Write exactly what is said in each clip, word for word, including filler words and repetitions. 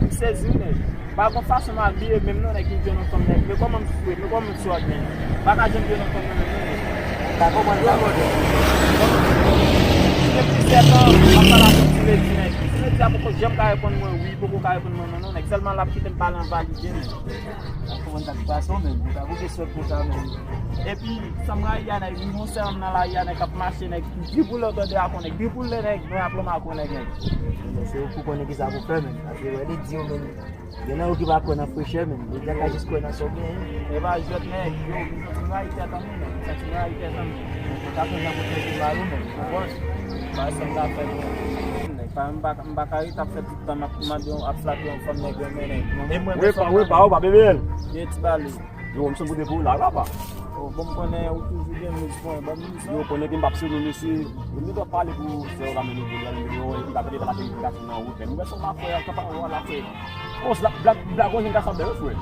M sezi wi, nèg. Pa gon fason m abiye menm non, nèg, m jwenn yon fanm, nèg. Men kòman m sou, men kòman m sou ak, nèg. M pa ka janm jwenn yon fanm nan menm non, nèg. M pa konprann sa, brother. Depi sèt an, m ap pale ak yon ti lady, nèg. Ti lady a poko janm ka reponn mwen wi, poko ka reponn mwen non, non, nèg. Sèlman l ap kite m pale anba li byen, nèg. M pa konprann sa k pase w menm. Ou ka koute sòt konsa menm. Epi, sa m rayi a, nèg, yon sè m nan lari a, nèg, k ap mache, nèg, gri pou l tande a kon, nèg, gri pou l, nèg, mwen ap lonm a kon, nèg, nèg. Men se ou pou konnen kisa pou fè, men. Paske, wè, li di yo, men, gen nan yo ki pa kwè nan frechè, men. Yo deja ka jis kwè nan sa w genyen. E pa jwèt, nèg, yo, m rayi tèt an mwen, nèg, m rayi tèt an mwen. Mwen ka konn jan pou trete mal ou, men. Ou konprann? Pa sa m ka fè, men. Nèg, pa, m pa, m pa ka rete ap fè tout tan m ap mande yon, ap flatte yon fanm, nèg, renmen, nèg. E mwen, wi, pa, wi, pa, ou pa bebe l. Gen ti bale. Yo, m sanble pou la, papa. Oh, bon, m konnen ou toujou gen miz pou mwen, ban m miz. Yo, konnen ke m p ap sou nou, mesye. Yo, m te pale pou sè w la, men nou, yo, yo, yo, yo, yo, yo, yo, nan wout, men nou wè sa w la fè, sa pa wè w la fè. Oh, black, black, black, yon gason bèl, frè.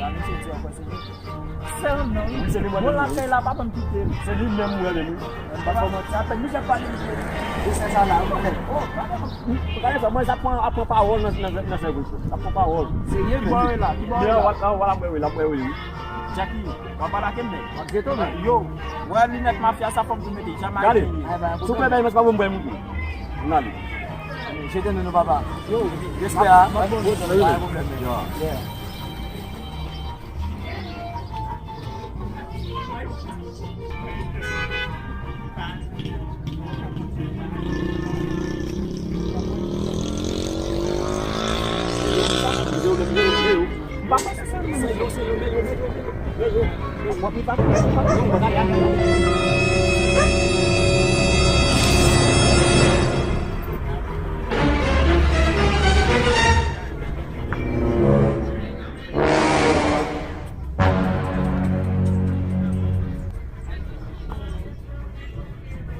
La, misye di ankò, se li. Sè m nan, wi. Wi, se li, mwen, bon, lakay la, pa ban m kite l. Se li menm, mwen, menm, wi. M pa fè w manti, apèn misye ap pale, misye. Yo, sè sa la, mwen. Oh, gade sa, mwen, sa pran, ap pran pawòl nan, nan, nan sèvis, sa pran pawòl. Serye, men. Ki bò w la, ki bò w la? Wala, wala, mwen, wi, la, mwen, wi, wi. Jackie, w ap atake m, nèg. W ap jete w, men. Yo, wè linèt mafya sa fò m tou mete, Jamaican. Gade, souple, bay mwen, se pa bon, mwen, mwen. M ale. Jete nou, nou, papa. Yo, respè a. Pa gen pwoblèm, men. Yeah.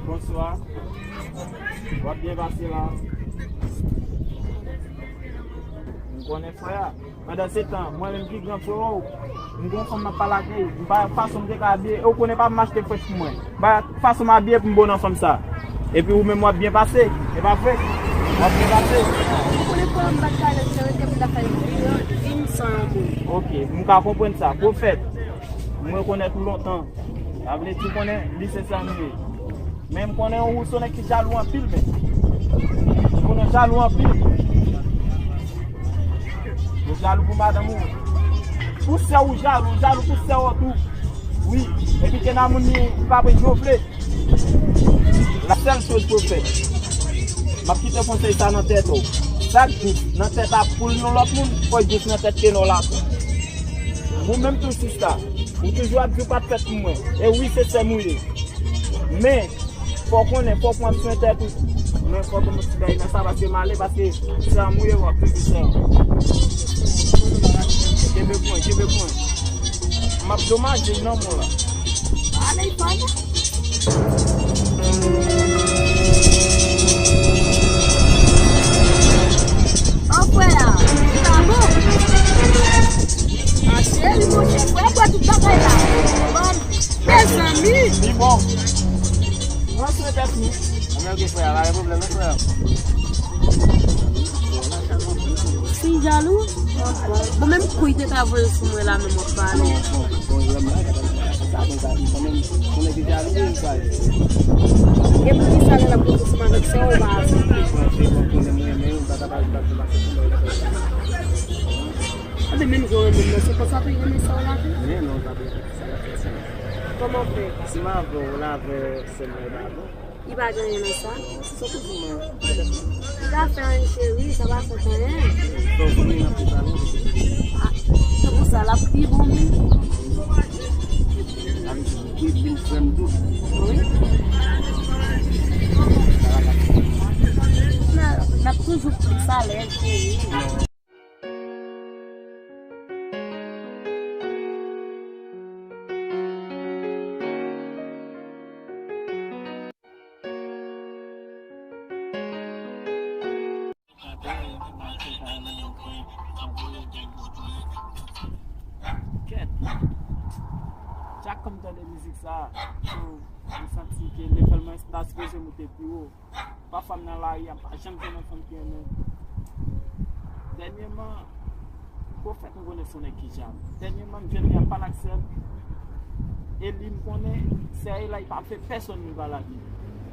Bonswa. W ap byen pase la? M konnen frè a. Pandan se tan, mwen menm ki gran frè w, m gon fanm m ap pale ak li. M pa fason m te ka abiye. E w konnen pa m achte frèch pou mwen. Pa fason m abiye pou m bon nan fanm sa. Epi ou menm w ap byen pase. E pa vre? W ap byen pase. Ou konnen frè m pa t ka rete pou ta fè vin san yon moun. Ok, m ka konprann sa. Pwofèt, m rekonèt ou lontan. Sa vle di w konnen li se sa nou ye. Men m konnen ou se yon nèg ki jalou anpil, men. M konnen w jalou anpil. Ou jalou pou madanm ou. Pou sè w ou jalou, ou jalou pou sè w tou. Wi. Epi ke nan moun li pa pran jan w vle. La sèl choz pou w fè. M ap kite konsèy sa nan tèt ou. Sa k jis nan tèt a poul yon lòt moun, fò l jis nan tèt ke nou la tou. Ou menm tou sista. Ou toujou ap di w pa t fèt pou mwen. E wi, se sè m ou ye. Men, fò w konnen, fò w pran swen tèt ou. Men fò w konnen ti bagay nan sa, paske m ale, paske sè m ou ye, w ap toujou sè m. Kenbe pwen, kenbe pwen. M ap domaje w nan mwen la. Ale, pa nan. An frè a, sa bon? A cheri, monchè, frè, bwè tout bagay la. Bon, mezanmi. Li bon. Pran swen tèt nou. Anmède frè a, pa gen pwoblèm non, frè. Fin jalou? Bon, menm kou li te ka voye sou mwen la, menm w ap pale. Bon, bon, bon, vrèman, sa konn sa, li kanmenm, konnen ki jalou, wi, sa. E poukisa lè l ap kontre sou mwen avèk sa, ou pa aksepte? Bon, konnen mwen, men, ou pa ka pale, pa ka pale, pa ka pale. Anben, menm jan w renmen m nan, se konsa tou, renmen sa w la tou? Men non, sa pou sa l ap fè sa. Kòman fè? Si m avè w, w la avè sè m nan, e pa bon. Li pa gen anyen nan sa. Se kouzin mwen. Li pa fè anyen, cheri, sa pa fè anyen. Donk, konnen n ap fè sa, non? Ah, se pou sa, l ap pi bon, wi. Wi. N ap, n ap toujou plis alèz, cheri. Kèt. Chak kan m tande mizik sa, so, m santi ke levèl mwen ta sipoze moute pi wo. Pafwa m nan lari a, m pa janm jwenn yon fanm ki renmen m. Dènyèman, Pwofèt, m konnen se yon nèg ki djab. Dènyèman, m jwenn li ap pale ak sè m. E li, m konnen, sè a la, li pa vle pèsonn moun pale ak li.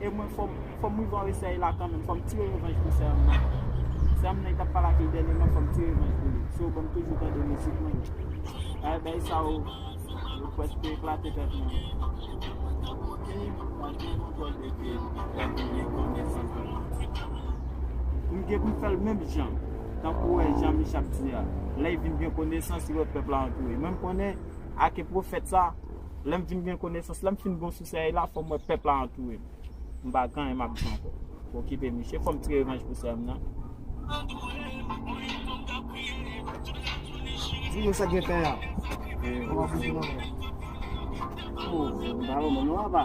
E mwen, fò m, fò m rive anwe sè a la kanmenm. Fò m tire revanj pou sè m nan. Sè m nan, li t ap pale ak li dènyèman, fò m tire revanj pou li. So, ban m toujou tande mizik mwen. Ay, bay sa yo. Yo prèske eklate tèt mwen. M gen pou m fè l menm jan. Tankou wè jan Mich ap di a. Lè l vin gen konesans, li wè pèp la antoure. Mwen m konnen ake pwofèt sa, lè m vin gen konesans, lè m fin gon sou sè a la, fò m wè pèp la antoure m. M pa gen anyen m ap di ankò. Okipe misye, fò m tire revanj pou sè m nan. Di yo sa gen fè a. Kòman pou di non? Oh, m pa wè non, papa.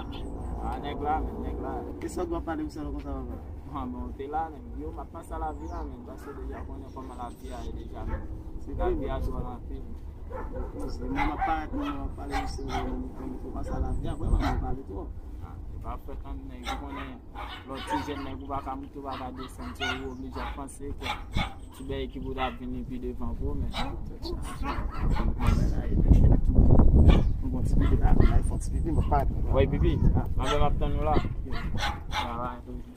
Ah, nèg la, men, nèg la. E sa w dwe pale pou sa konsa, papa? Ah, men, ou te la, men. Yo, m ap panse a lavi la, men. Paske deja konnen kòman lavi a ye deja, men. Lavi a dwòl anpil. Se mwen m ap parèt, mwen m ap pale misye, mwen m ap pale misye, mwen m ap pale twòp. Ah, se pa fèt an nèg, ou konnen lè w ti jèn nèg ou pa ka monte, ou pa ka desann, se ou oblije ap panse ke ti bèy ki pou ta vini pi devan pou ou, men. Mwen bon ti pipi la, mwen fè ti pipi, mwen pa. Wè, pipi. Mwen menm ap tann ou la. Travay toujou.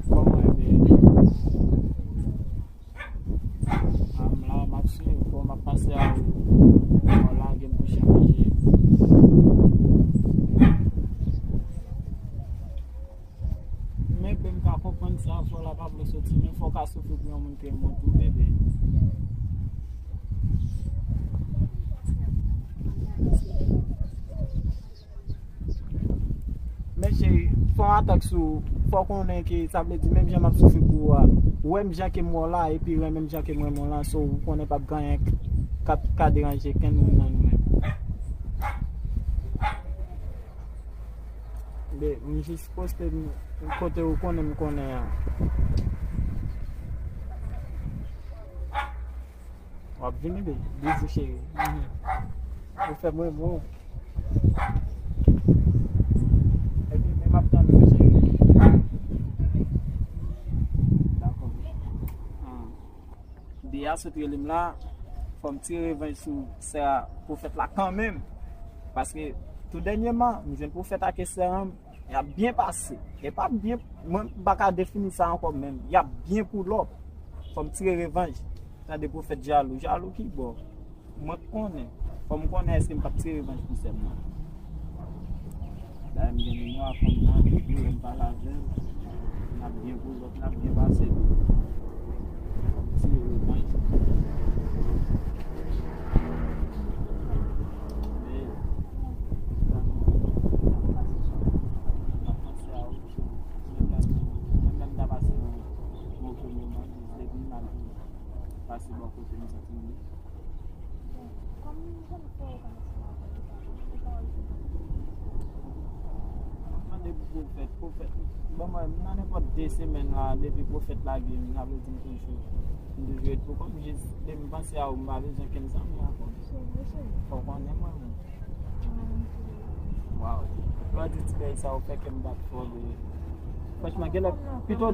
Kòman e ye? A, m la, m ap swiv, bon, m ap panse a ou. Bon, lage m kouche manje. Men ke m ka konprann sa, fò w la pa vle soti, men fò w ka soufri pou yon moun ke renmen w tou, bebe. Men cheri, fò w atak sou, fò w konnen ke sa vle di menm jan m ap soufri pou ou a, ou wè m jan ke m wè w la, epi renmen m jan ke m renmen w la, so ou konnen p ap gen anyen k ap ka deranje kenn moun nan nou menm. Men, m jis poste m kote ou konnen m konnen an. W ap vini, baby? Bizou, cheri. Mhm. Ou fè mwen bon. Epi, men m ap tann ou, cheri. Dakò. Ah. Bia sot rele m la, fò m tire revanj sou sè a, pwofèt la kanmenm. Paske, tou dènyèman, m jwenn pwofèt ak sè a, y ap byen pase. E pa byen, mwen, m pa ka defini sa ankò, men y ap byen pull up. Fò m tire revanj. Tande pwofèt jalou. Jalou ki bò? Mwen konnen. Fò m konnen èske m p ap tire revanj pou sè m nan. Dayè m gen nimewo a fanm nan, depi lè m pale avè l, n ap byen pull up, n ap byen pase. Fò m tire revanj. Men, m ap panse a ou, menm lè m ta pase yon move moman, jis depi m al pase bò kote m santi m byen. Kòm jan m fè yo konn sa, ou pa wè se pa. M ap mande pou pwofèt, pwofèt. Bon, mwen, nan nenpòt de semèn la, depi pwofèt lage m, sa vle di m toujou, m toujou ret pou kò m, jis depi m panse a ou, m pa bezwen kenn zanmi ankò. Se vre, cheri. Fò w konnen mwen menm. Waw. Lè w di ti bèy sa, ou fè kè m bat fò, bebe. Franchman, genlè, pito,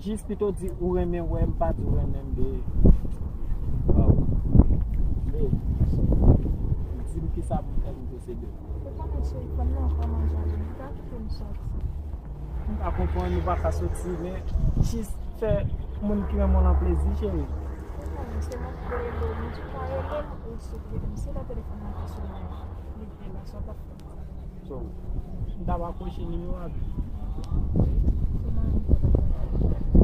jis pito di ou renmen wè m, pa di ou renmen m, bebe. Waw. Bebe, di m kisa pou m fè pou posede w. Ou konnen cheri, fanm nan kòman jalou, li pa kite m soti. M pa konprann, ou pa ka soti, men jis fè Moun ki renmen w lan plezi, cheri. Non, se mwen ki rele w, men tou pa rele m, ou sou telefòn. Si lè telefòn nan te sonnen, li te la, sa w t ap fè? So, m t ap akwoche nimewo a tou. Kòman m t ap dakò?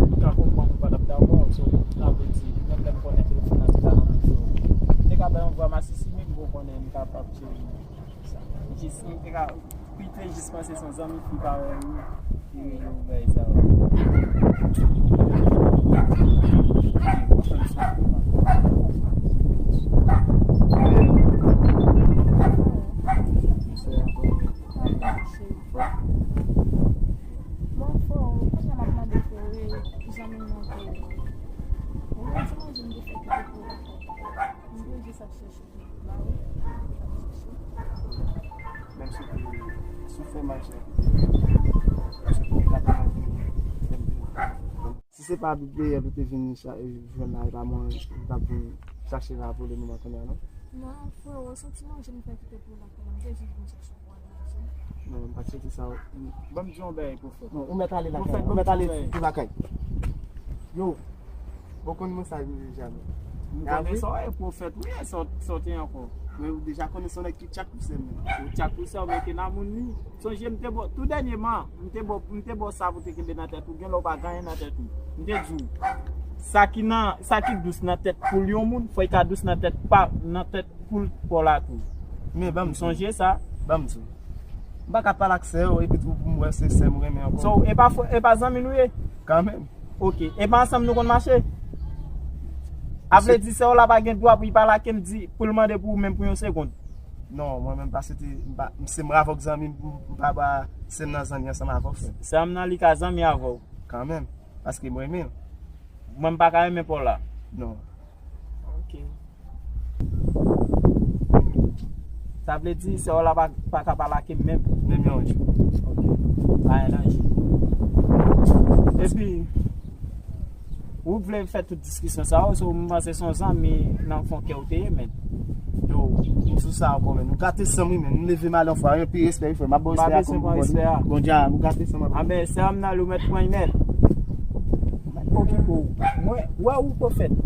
M ka konprann ou pa t ap dakò, so, sa vle di, menm lè m konnen telefòn nan te ka nan men w, m te ka ba yon vwa masisi, men m konnen m kapab, cheri. Jis, m te ka, m te jis panse se yon zanmi fi parèy ou ki rele w bay sa yo. Bon, frè, ou konnen m ap mande frè, wi, zanmi m nan pou ou. Ou wè ti manje m te fè kite pou ou la. M te jis ap chèche. Menm si w, si w fè manje, si w gate manje, menm si se pa Bib deyèl ou te vin cha-, jwenn la, e pa mwen ou t ap vin chache la pou le moman kounye a, non? Non, frè, ou santi manje m fè kite pou lakay la, m te jis vin chèche pou al manje. Non, m pa t swete sa. Ban m di yon bagay, pwofèt. Non, ou mèt ale lakay la, ou mèt ale pou lakay. Yo, bon, konn mwen sa vin deja, men. M konnen sa w ye, pwofèt, wi, sa w, sa w te ankò. Men ou deja konnen se yon nèg ki tchak pou sè m. Ou tchak pou sè w, men te nan moun li. Sonje, m te ba w, tou dènyèman, m te ba w, m te ba w sa pou te kenbe nan tèt ou, gen lè w pa gen anyen nan tèt ou. M te di w, sa ki nan, sa ki dous nan tèt poul yon moun, fò l ka dous nan tèt pa, nan tèt poul pa w la tou. Men ban m di w. Sonje sa. Ban m di w. M pa ka pale ak sè w, epi tou pou m wè se sè m renmen ankò. So, e pa frè, e pa zanmi nou ye? Kanmenm. Ok. E pa ansanm nou konn mache? A vle di sè w la pa gen dwa pou l pa lage m di, pou l mande pou ou menm pou yon segonn? Non, mwen menm pa swete, m pa, m se m avè w k zanmi, m, m pa ba sè m nan zanmi ansanm avè w, frè m. Sè m nan li ka zanmi avè w. Kanmenm, paske m renmen l. Mwen m pa ka renmen pa w la. Non. Ok. Sa vle di, sè w la pa, pa ka pa lage m menm? Menm yon jou. Ok. Pa yon danje. Epi, ou vle fè tout diskisyon sa yo, so m panse se yon zanmi nan fon kè w te ye, men. Yo, m sou sa ankò, men. Nou gate san m, wi, men. M leve m ale yon fwa. Anpil respè, wi, frè. M ap ba w respè a kòm pou Bondye. Bondye a, nou gate san m. Anben, sè m nan li, ou mèt pran l nèt. M ap okipe w. Mwen, wè ou pwofèt.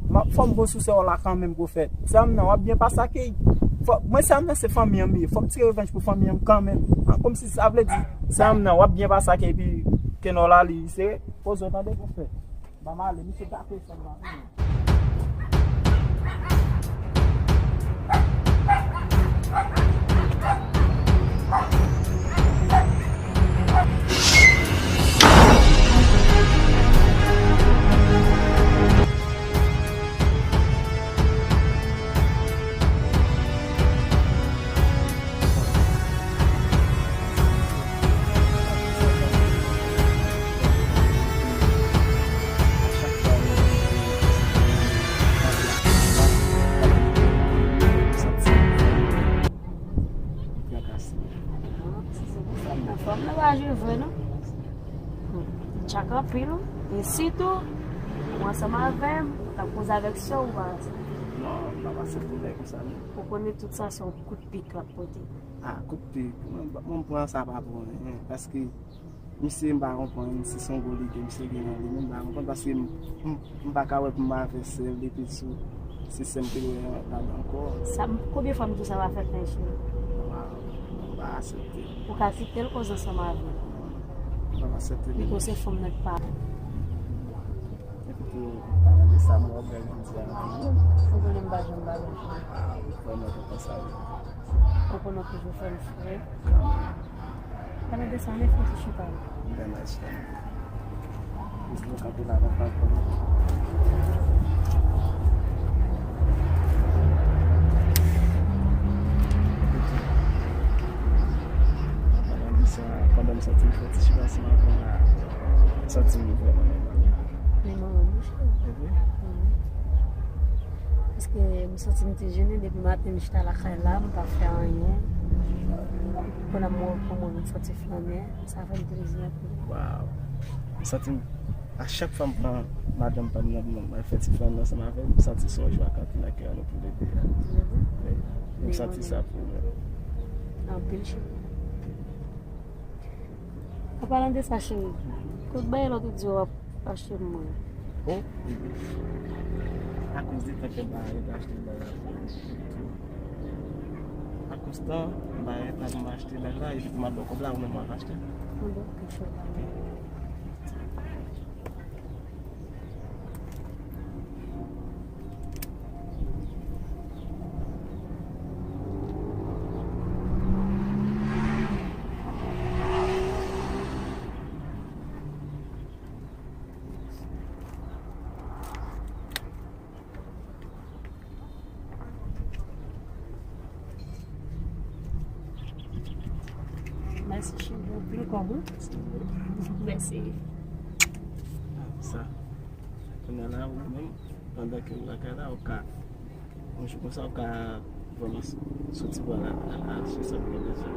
M ap, fò m bon sou sè w la kanmenm, pwofèt. Sè m nan, w ap byen pase ak li. Fò, mwen, sè m nan, se fanmi an m ye. Fò m tire revanj pou fanmi an m kanmenm. An, kòmsi sa vle di, sè m nan, w ap byen pase ak li, epi kenò la, li sere. Poze w tande, pwofèt. Ban m ale, misye gate sè m nan. Anfòm nan pa jwe vre non. Li tchak anpil wi. E sitou ou ansanm avè m, ou t ap koze avèk sè w, ou pa di. Non, m pa pase pou nèg konsa non. Ou konnen tout sa se yon kout pik l ap pote. Ah, kout pik. Mwen, mwen pran sa pa pou anyen. Paske misye m pa konprann si se yon gwo lide misye gen nan li menm, m pa konprann paske m, m, m pa ka wè pou m avè sè l depi sou se sè m te wè ladan ankò. Sa, konbyen fwa m di w sa pa fèt nan cheri? Waw, m pa aksepte. Ou ka kite l koze ansanm avè l. M pa aksepte. Pito se fanm nan k pa. Epi tou, pale de sa m wè w bèl jodi a. Ou konnen m pa janm ba lòt moun. Ah, ou vrèman kontan sa wi. Ou konnen w toujou fè m fre. Pale de sa, ann fè yon ti chita la. Bèl lifestyle. Jis nou kanpe la, nou kanpe. Pandan m di sa, pandan m santi m fè ti chita sou maten la, m santi m vrèman nòmal. Li nòmal, monchè. E vre? Wi. Paske m santi m te jennen depi maten, m chita lakay la, m pa fè anyen. Kounye a m wè kòman m soti flannen, sa fè m plezi anpil. Waw. M santi m, a chak fwa m pran madanm pa m nan, m al fè ti flannen ansanm avè l, m santi se yon jwa k antre nan kè nou toulede a. Wi. M santi sa pou mwen. Anpil cheri. An palan de sa, cheri, kot bagay lòt ou di w ap Achte mwen. Oh, akoz de tan ke m pa ret achte bagay la. Akoz tan, m pa ret la pou m achte bagay la, epi pou m ap ba w kòb la, ou menm w ap achte. Mwen ba w kèk chwa. Mèsi cheri, anpil kòb wi. Mèsi. Sa. Kounye a la, ou menm, pandan ke w lakay la, ou ka yon jou konsa, ou ka vrèman soti bò la, al achte sa w gen bezwen.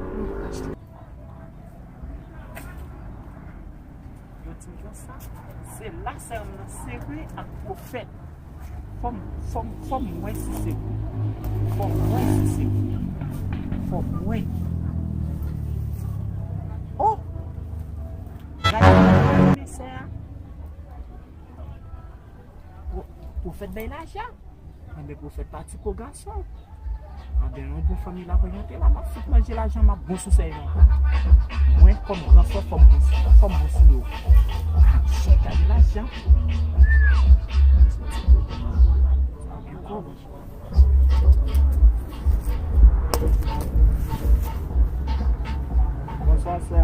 Yo di m konsa, se la sèman sere ak pwofèt. Fò m, fò m, fò m wè si se vre. Fò m wè si se vre. Fò m wè. Oh! Gade mesye a. Pwo-, pwofèt bay lajan. Anben pwofèt pa ti ko gason. Anben yon bon fanmi la prezante la, m ap fout manje lajan, m ap bon sou sèy la. Mwen kòm gran frè, fò m bon sou, fò m bon sou yo. Chèk gade lajan. Anben kòb. Bonswa sè.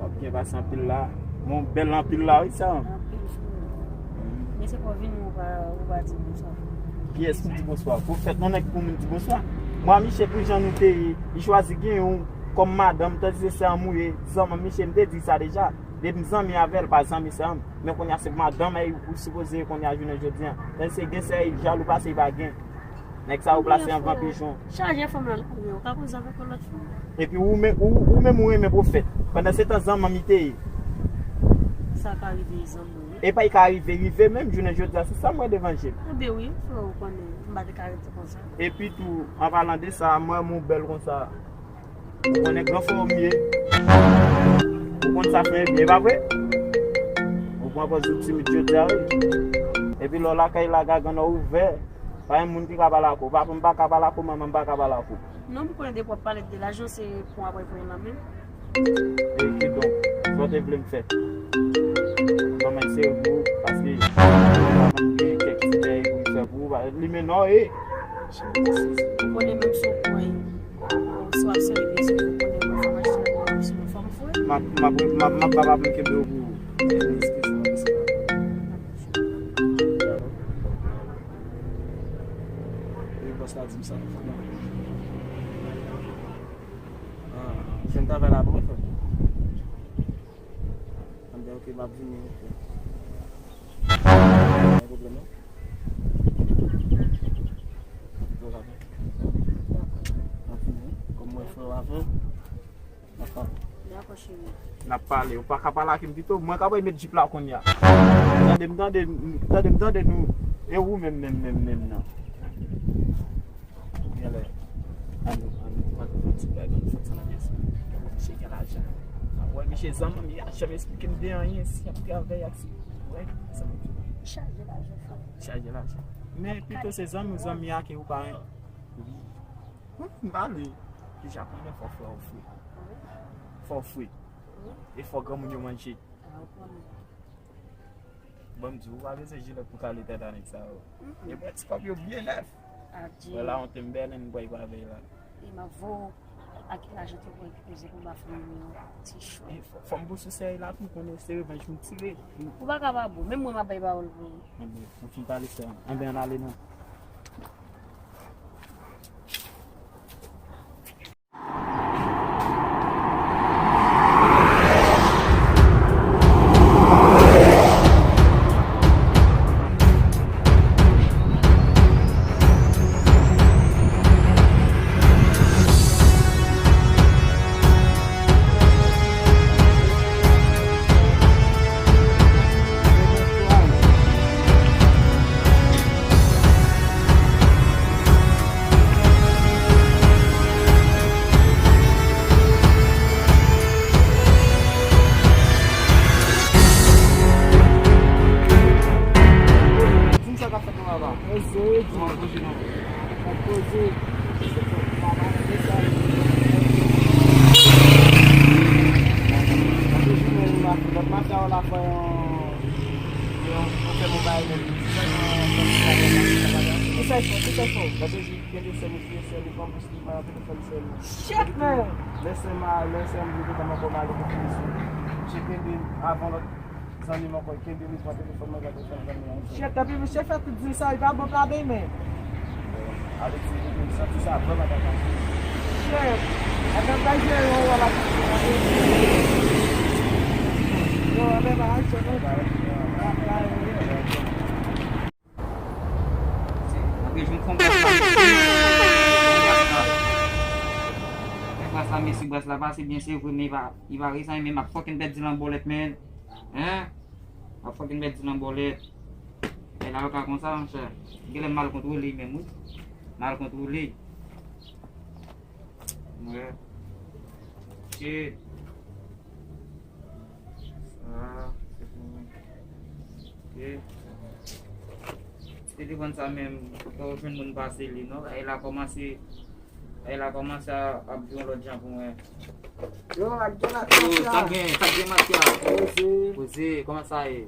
W ap byen pase anpil la. Bon, bèl anpil la wi sè. Anpil frè. Men se pou w vini ou pa, ou pa di bonswa. Kiyès pou di bonswa? Pwofèt non nèg pou moun di bonswa. Mwen a Miche pou jan nou te ye, li chwazi gen yon kòm madanm, tandis se sè an m ou ye, zanmi Miche m te di sa deja. Depi m zanmi avè l, pa zanmi sè an. Men kounye a se madanm ay ou sipoze ye kounye a jounen jodi a. Tandis gen sè y jalou pase y pa gen. Nèg sa yo plase anvan pijon. Chaje fanm nan kounye a, ou ka koze avèk yon lòt fanm. Epi ou menm, ou, ou menm ou renmen pwofèt. Pandan se tan zanmi m li te ye. Sa ka rive zanmi w wi. Epa y ka rive, rive menm jounen jodi a, se sa m wè devan je m. Anben wi, frè ou konnen, m pa te ka rete konsa. Epi tou, an palan de sa, mwen m ou bèl konsa. Ou konnen gran frè w m ye. Ou konn sa fè byen, pa vre? Ou pran pòz ou timid jodi a, wi. Epi lè w lakay la, gagann ou ouvè. Pa gen moun ki ka pale ak ou. Papa m pa ka pale ak ou, manman m pa ka pale ak ou. Non, m konnen depi w ap pale de lajan, se pran apre pran nan men. E kidonk, sa w te vle m fè? Ban mwen se pou ou, paske papa m gen kèk ti bèy pou m fè pou ou, pa li men non, e. Ou konnen menm si w pran Swa seri de sou konnen mwen fè machin nan mwen sou yon fòm fre. M ap, m ap, m ap, m ap ba papa m kenbe w pou ou. Eskize m, eskize m. E bòs la di m sa. Ah, ou jwenn travay la pou mwen, frè? Anben, ok, m ap vini, ok. Pa gen pwoblèm, non? Ok, ok. Anfin, wi. Kòm mwen frè w avè w, n ap pale. Dakò, cheri. N ap pale. Ou pa ka pale ak m pito? Mwen ka pral met jip la kounye a. Tande m, tande, tande m, tande nou. E ou menm, menm, menm, menm nan? Genlè, ann nou, ann nou, ann nou fè ti bèl, ann nou fè ti nan pyès. Misye gen lajan. A wè, misye zanmi m, li a janm esplike m de anyen, si y ap travay ak si. Wè, sa m di. Chaje lajan, frè. Chaje lajan. Men pito se zanmi w, zanmi a ke ou pa renmen. Wi. Wi, m pale. Deja konnen fò frè w fre. Wi. Fò w fre. Wi. E fò granmoun yo manje. A, ou konnen. Ban m di w, ou pa bezwen jilèt pou kale tèt a nèg sa yo. Mm-mm. E pran ti kòb yo byen nèf. Adye. Wè la, yon tenm bèlen m bwè pa vèy la. E m ap voye w ak lajan tou pou rekipe pou ba fanmi yo ti chwa. E fò, fò m pou sou sèy la tou, konnen se revanj pou m tire. Ou pa ka pa bon, menm mwen m ap bay pawòl pou ou. Anben, ou fin pale sè. Anben, ann ale non. Poze, wi, di. Kòman poze non? Kòman poze? Papa, se sa. Nan de jounen, lòt mafya yo la fè yon, yon, yon fè mobile men. Kisa l fè? Kisa l fè? Nan de jounen, gen de sèl, de sèl, li pran bous, li pran telefòn sèl. Shit, man! Lè sèl ma, lè sèl m, li te kòman kòman ale pou polis. Misye kenbe avan lòt. Zanmi m ankò kenbe li pran telefòn mwen, gade telefòn zanmi an. Shit, epi misye fè tout di sa, li pa bon gade, men. Alexis, li te santi sa vrèman ta pase. Shit. Epi bay jere yon wòl ak misye, gade. Yo, epi pa aksyon, non. Apre, jwenn fon bras la. Fon bras la, mesye, bras la pase byen, se vre, men li pa, li pa resanble, men m ap fucking pèdi nan bòlèt, men. Hein? M ap fucking pèdi nan bòlèt. E la, yo ka konsa, monchè. Genlè m mal kontwole menm, wi. Mal kontwole. Mwen. Shit. Sa, se pou mwen. Ok. Ti telefòn sa menm, fò w jwenn moun pase li, non? E la kòmanse, e la kòmanse ap, ap jwe yon lòt jan pou mwen. Yo, ak gen la. Yo, sa gen, sa gen, Matya. Poze. Poze, kòman sa ye?